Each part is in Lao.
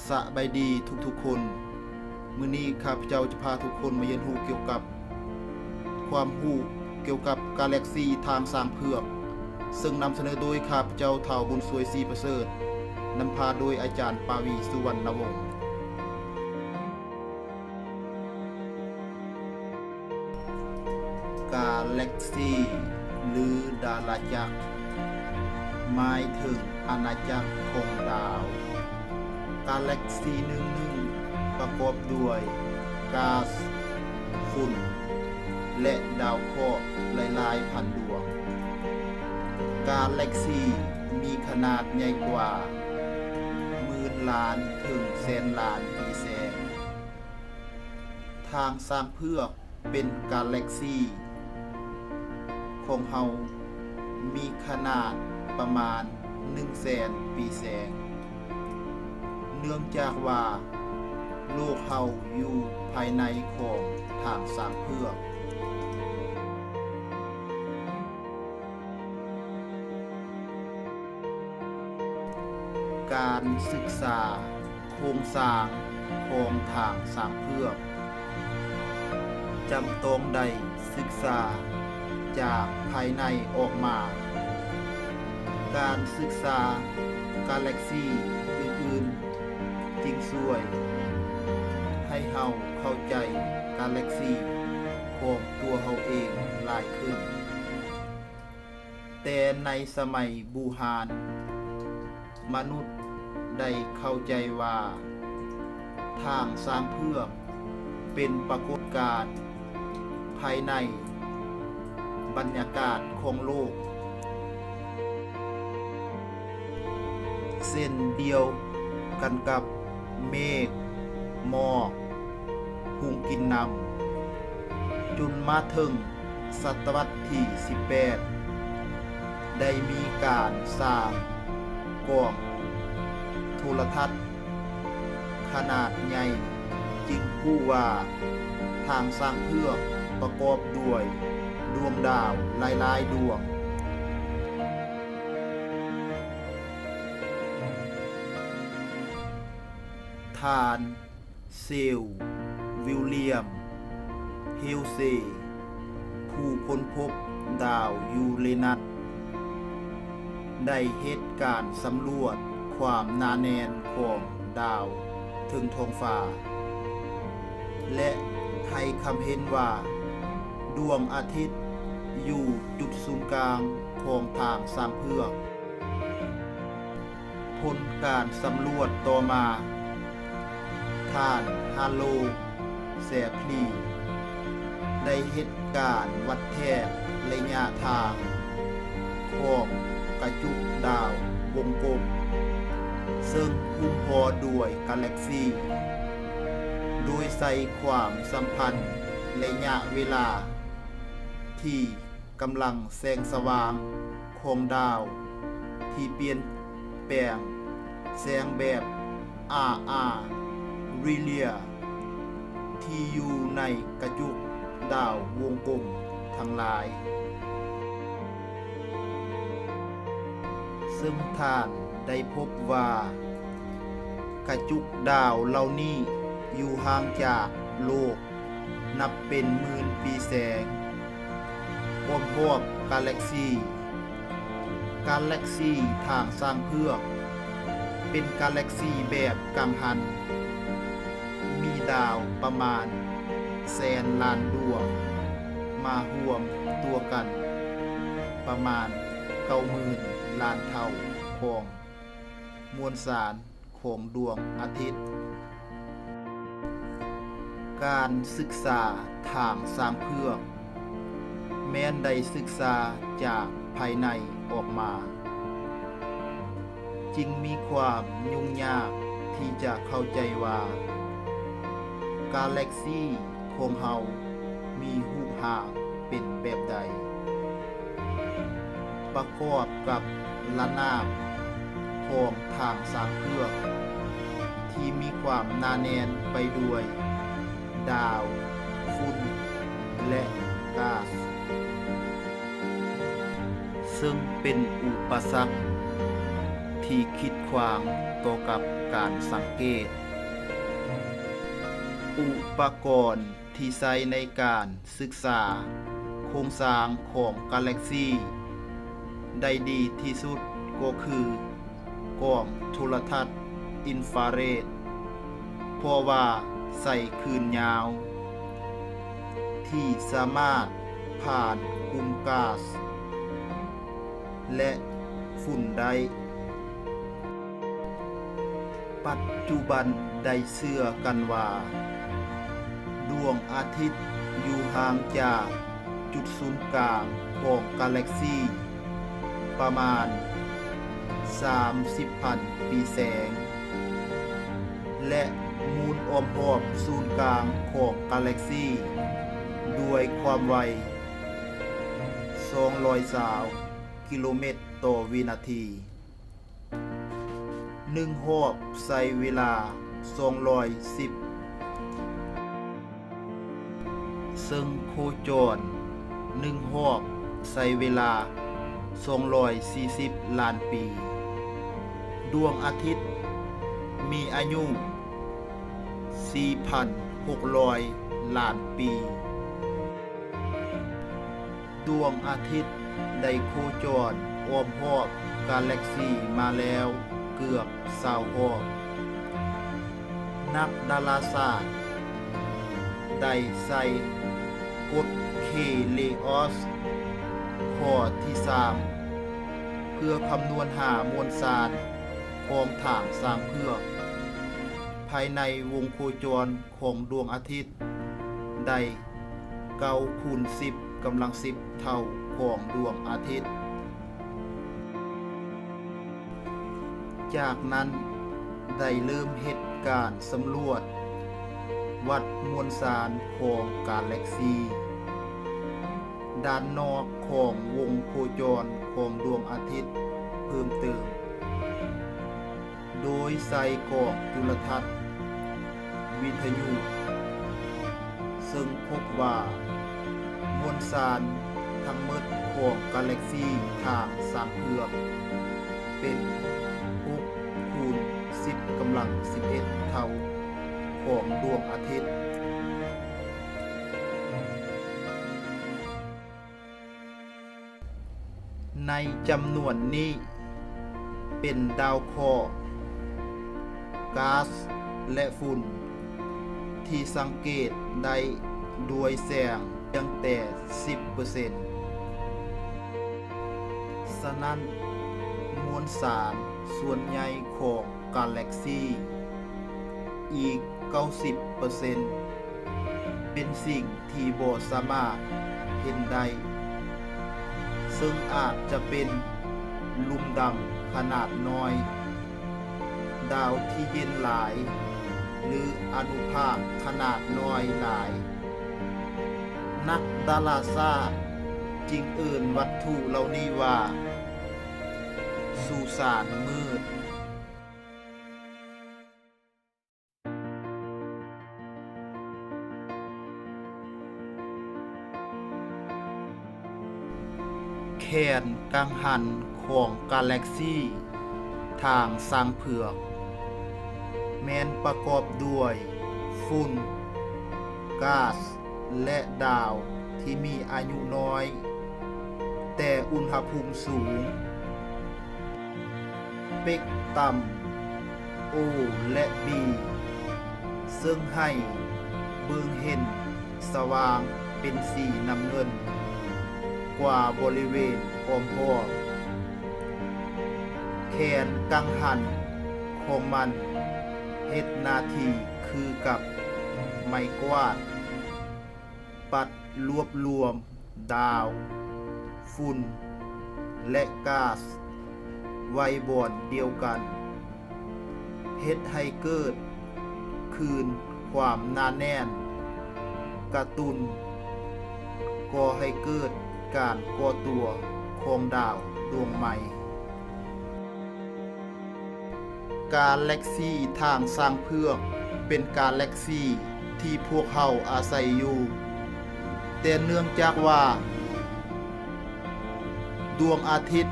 ສະບາຍດີທຸກໆຄົນ. ມື້ນີ້ຂ້າພະເຈົ້າຈະພາທຸກຄົນມາຮຽນຮູ້ກ່ຽວກັບ ຄວາມຮູ້ກ່ຽວກັບກາແລັກຊີທາງຊ້າງເຜືອກ, ເຊິ່ງນຳສະເໜີໂດຍຂ້າພະເຈົ້າ ທ້າວ ບຸນຊ່ວຍ ສີປະເສີດ, ນຳພາໂດຍອາຈານ ປາວີ ສຸວັນນະວົງ. ກາແລັກຊີ ຫຼື ດາລາຈັກ ໝາຍເຖິງອານາຈັກຂອງດາວ. ກາແລັກຊີໜຶ່ງໆປະກອບດ້ວຍກາສ, ຝຸ່ນ ແລະ ດາວເຄາະຫຼາຍໆພັນດວງ. ກາແລັກຊີມີຂະໜາດໃຫຍ່ກວ່າໝື່ນລ້ານເຖິງແສນລ້ານປີແສງ. ທາງຊ້າງເຜືອກເປັນກາແລັກຊີຂອງເຮົາມີຂະໜາດປະມານໜຶ່ງແສນປີແສງ, ເນື່ອງຈາກວ່າໂລກເຮົາຢູ່ພາຍໃນຂອງທາງຊ້າງເຜືອກ. ການສຶກສາໂຄງສ້າງຂອງທາງຊ້າງເຜືອກ ຈຳຕ້ອງໄດ້ສຶກສາຈາກພາຍໃນອອກມາ. ການສຶກສາກາແລັກຊີອື່ນໆ ຈຶ່ງຊ່ວຍໃຫ້ເຮົາເຂົ້າໃຈກາແລັກຊີຂອງຕົວເຮົາເອງຫຼາຍຂຶ້ນ. ແຕ່ໃນສະໄໝບູຮານ, ມະນຸດໄດ້ເຂົ້າໃຈວ່າທາງຊ້າງເຜືອກເປັນປາກົດການພາຍໃນບັນຍາກາດຂອງໂລກ ເຊັ່ນດຽວກັນກັບເມກ, ໝອກ, ຫຸງກິນນ້ຳ, ຈົນມາເຖິງ ສະຕະວັດທີສິບແປດ ໄດ້ມີການສ້າງກ້ອງໂທລະທັດຂະໜາດໃຫຍ່, ຈຶ່ງຮູ້ວ່າທາງຊ້າງເຜືອກປະກອບດ້ວຍດວງດາວຫຼາຍໆດວງ. ທ່ານ ເຊລ ວິວລຽມ ເຮວເຊ ຜູ້ຄົ້ນພົບດາວຢູເຣນັດ ໄດ້ເຮັດການສຳຫຼວດຄວາມໜາແໜ້ນຂອງດາວເທິງທ້ອງຟ້າ ແລະ ໃຫ້ຄຳເຫັນວ່າ ດວງອາທິດຢູ່ຈຸດສູນກາງຂອງທາງຊ້າງເຜືອກ. ຜົນການສຳຫຼວດຕໍ່ມາ, ທ່ານ ຮາໂລ ແຊພລີ ໄດ້ເຮັດການວັດແທກໄລຍະທາງຂອງກະຈຸກດາວວົງກົມ ເຊິ່ງຫຸ້ມຫໍ່ດ້ວຍກາແລັກຊີ ໂດຍໃສ່ຄວາມສຳພັນໄລຍະເວລາທີ່ ກຳລັງແສງສະຫວ່າງຂອງດາວທີ່ປ່ຽນແປງແສງແບບ ອາອາ ຣີເລຍ ທີ່ຢູ່ໃນກະຈຸກດາວວົງກົມທັງຫຼາຍ ເຊິ່ງທ່ານໄດ້ພົບວ່າ ກະຈຸກດາວເຫຼົ່ານີ້ຢູ່ຫ່າງຈາກໂລກ ນັບເປັນໝື່ນປີແສງ ອ້ອມຮອບກາແລັກຊີ. ກາແລັກຊີທາງຊ້າງເຜືອກ ເປັນກາແລັກຊີແບບກັງຫັນ, ມີດາວປະມານແສນລ້ານດວງມາຮວມຕົວກັນ ປະມານເກົ້າໝື່ນລ້ານເທົ່າຂອງມວນສານ ຂອງດວງອາທິດ. ການສຶກສາທາງຊ້າງເຜືອກ ແມ່ນໄດ້ສຶກສາຈາກພາຍໃນອອກມາ, ຈຶ່ງມີຄວາມຫຍຸ້ງຍາກທີ່ຈະເຂົ້າໃຈວ່າ ກາແລັກຊີຂອງເຮົາມີຮູບຮ່າງເປັນແບບໃດ. ປະກອບກັບລະນາບຂອງທາງຊ້າງເຜືອກ ທີ່ມີຄວາມໜາແໜ້ນໄປດ້ວຍດາວ, ຝຸ່ນ ແລະ ກາສ, ເຊິ່ງເປັນອຸປະສັກທີ່ ທີ່ຂີດຂວາງຕໍ່ກັບການສັງເກດ. ອຸປະກອນທີ່ໃຊ້ໃນການສຶກສາໂຄງສ້າງຂອງກາແລັກຊີໄດ້ດີທີ່ສຸດກໍຄື ກ້ອງໂທລະທັດອິນຟາເຣດ, ເພາະວ່າໃຊ້ຄື້ນຍາວທີ່ສາມາດຜ່ານກຸ່ມກາສ ແລະ ຝຸ່ນໄດ້. ປັດຈຸບັນໄດ້ເຊື່ອກັນວ່າ ດວງອາທິດຢູ່ຫ່າງຈາກຈຸດສູນກາງຂອງກາແລັກຊີປະມານສາມສິບພັນປີແສງ ແລະ ໝູນອ້ອມຮອບສູນກາງຂອງກາແລັກຊີດ້ວຍຄວາມໄວສອງຮ້ອຍຊາວກິໂລແມັດຕໍ່ວິນາທີ. ໜຶ່ງຮອບໃຊ້ເວລາສອງຮ້ອຍສິບ ເຊິ່ງໂຄຈອນໜຶ່ງຮອບໃຊ້ເວລາສອງຮ້ອຍສີ່ສິບລ້ານປີ. ດວງອາທິດມີອາຍຸສີ່ພັນຫົກຮ້ອຍລ້ານປີ. ດວງອາທິດໄດ້ໂຄຈອນອ້ອມຮອບກາແລັກຊີມາແລ້ວເກືອບຊາວຮອບ. ນັກດາລາສາດໄດ້ໃຊ້ກົດເຄເລອອສຂໍ້ທີສາມ ເພື່ອຄຳນວນຫາມວນສານຂອງທາງຊ້າງເຜືອກພາຍໃນວົງໂຄຈອນຂອງດວງອາທິດໄດ້ເກົ້າຄູນສິບກຳລັງສິບເທົ່າຂອງດວງອາທິດ. ຈາກນັ້ນໄດ້ເລີ່ມເຮັດການສຳຫຼວດວັດມວນສານຂອງກາແລັກຊີດ້ານນອກຂອງວົງໂຄຈອນຂອງດວງອາທິດເພີ່ມເຕີມ ໂດຍໃຊ້ກ້ອງຈຸລະທັດ ວິທະຍຸ ເຊິ່ງພົບວ່າມວນສານທັງໝົດຂອງກາແລັກຊີທາງຊ້າງເຜືອກເປັນຫົກຄູນສິບກຳລັງສິບເອັດເທົ່າຂອງດວງອາທິດ. ໃນຈຳນວນນີ້ເປັນດາວເຄາະ, ກາສ ແລະ ຝຸ່ນ ທີ່ສັງເກດໄດ້ດ້ວຍແສງພຽງແຕ່ສິບເປີເຊັນ. ສະນັ້ນ, ມວນສານສ່ວນໃຫຍ່ຂອງກາແລັກຊີອີກເກົ້າສິບເປີເຊັນ ເປັນສິ່ງທີ່ບໍ່ສາມາດເຫັນໄດ້, ເຊິ່ງອາດຈະເປັນຫຼຸມດຳຂະໜາດນ້ອຍ, ດາວທີ່ເຢັນຫຼາຍ ຫຼື ອະນຸພາກຂະໜາດນ້ອຍຫຼາຍ. ນັກດາລາສາດຈຶ່ງເອີ້ນວັດຖຸເຫຼົ່ານີ້ວ່າ ສຸສານມືດ. ແຂນກັງຫັນຂອງກາແລັກຊີທາງຊ້າງເຜືອກ ແມ່ນປະກອບດ້ວຍຝຸ່ນ, ກາສ ແລະ ດາວທີ່ມີອາຍຸນ້ອຍ ແຕ່ອຸນຫະພູມສູງ. ເປັກຕຳ O ແລະ B ເຊິ່ງໃຫ້ເບິ່ງເຫັນສະຫວ່າງເປັນສີນ້ຳເງິນກວ່າບໍລິເວນອ້ອມຮອບ. ແຂນກັງຫັນຂອງມັນເຮັດໜ້າທີ່ຄືກັບໄມ້ກວາດ ປັດລວບລວມດາວ, ຝຸ່ນ ແລະ ກາສໄວ້ບ່ອນດຽວກັນ, ເຮັດໃຫ້ເກີດຄືນຄວາມໜາແໜ້ນ, ກະຕຸ້ນກໍ່ໃຫ້ເກີດການກໍ່ຕົວຂອງດາວດວງໃໝ່. ກາແລັກຊີທາງຊ້າງເຜືອກເປັນກາແລັກຊີທີ່ພວກເຮົາອາໄສຢູ່, ແຕ່ເນື່ອງຈາກວ່າດວງອາທິດ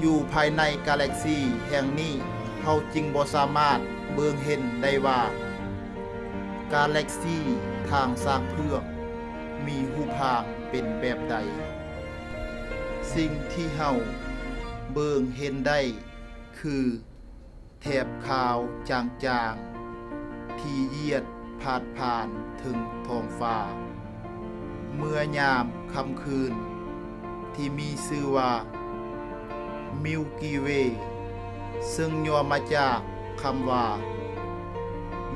ຢູ່ພາຍໃນກາແລັກຊີແຫ່ງນີ້, ເຮົາຈຶ່ງບໍ່ສາມາດເບິ່ງເຫັນໄດ້ວ່າ ກາແລັກຊີທາງຊ້າງເຜືອກມີຮູບຮ່າງເປັນແບບໃດ. ສິ່ງທີ່ເຮົາເບິ່ງເຫັນໄດ້ຄື ແຖບຂາວຈາງໆ ທີ່ຢຽດພາດຜ່ານເທິງທ້ອງຟ້າ ເມື່ອຍາມຄ່ຳຄືນ ທີ່ມີຊື່ວ່າ Milky Way ເຊິ່ງຫຍໍ້ມາຈາກຄຳວ່າ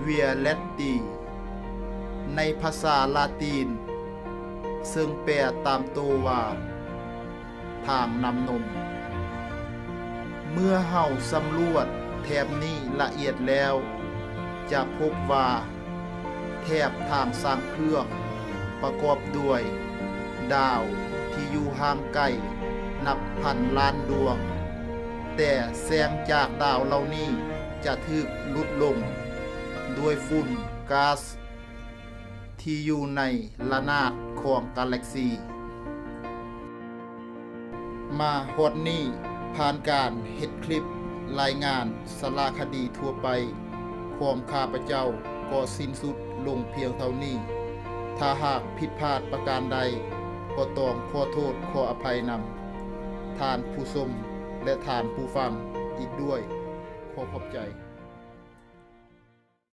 Via Lactea ໃນພາສາລາຕີນ, ເຊິ່ງແປຕາມໂຕວ່າ ທາງນ້ຳນົມ. ເມື່ອເຮົາສຳຫຼວດແຖບນີ້ລະອຽດແລ້ວ, ຈະພົບວ່າແຖບທາງຊ້າງເຜືອກປະກອບດ້ວຍດາວທີ່ຢູ່ຫ່າງໄກນັບພັນລ້ານດວງ, ແຕ່ແສງຈາກດາວເຫຼົ່ານີ້ຈະຖືກຫຼຸດລົງດ້ວຍຝຸ່ນກາສ ທີ່ຢູ່ໃນລະນາດຂອງກາແລັກຊີ. ມາຮອດນີ້, ຜ່ານການເຮັດຄລິບລາຍງານສາລະຄະດີທົ່ວໄປຂອງຂ້າພະເຈົ້າກໍສິ້ນສຸດລົງພຽງເທົ່ານີ້. ຖ້າຫາກຜິດພາດປະການໃດ, ກໍຕ້ອງຂໍໂທດຂໍອະໄພນຳທ່ານຜູ້ຊົມ ແລະ ທ່ານຜູ້ຟັງອີກດ້ວຍ. ຂໍຂອບໃຈ.